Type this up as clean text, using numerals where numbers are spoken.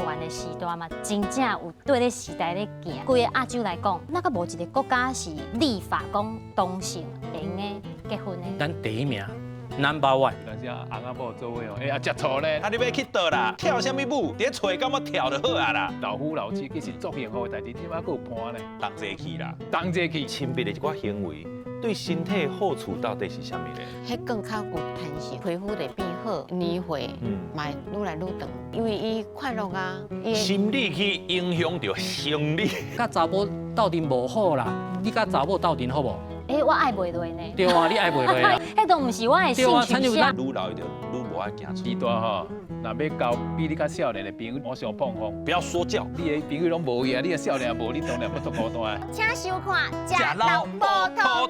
灣的時代嘛，真正有綴咧時代咧行。規个亞洲來講，那閣無一個國家是立法講同性會用得結婚的。咱第一名，Number one。但是啊，翁仔某做伙哦，欸啊，食醋咧。啊，你欲去佗啦？跳啥物舞？佇咧揣敢欲跳就好啊啦。老夫老妻其實足幸福的代誌，這擺閣有伴咧。同齊去啦，同齊去。親密的一寡行為，對身體的好處到底是啥物咧？彼更較有彈性，皮膚會變好，年歲嘛會愈來愈長，因為伊快樂啊。心理去影響著生理。佮查某鬥陣無好啦，你佮查某鬥陣好無？欸，我愛袂落呢。對啊，你愛袂落啊？彼都毋是我的性取向。愈老就愈無愛行出。時代吼，若欲交比你較少年的朋友，莫傷膨風。不要說教。你的朋友攏無去啊，你的少年無，你當然欲足孤單。請收看《食老無塗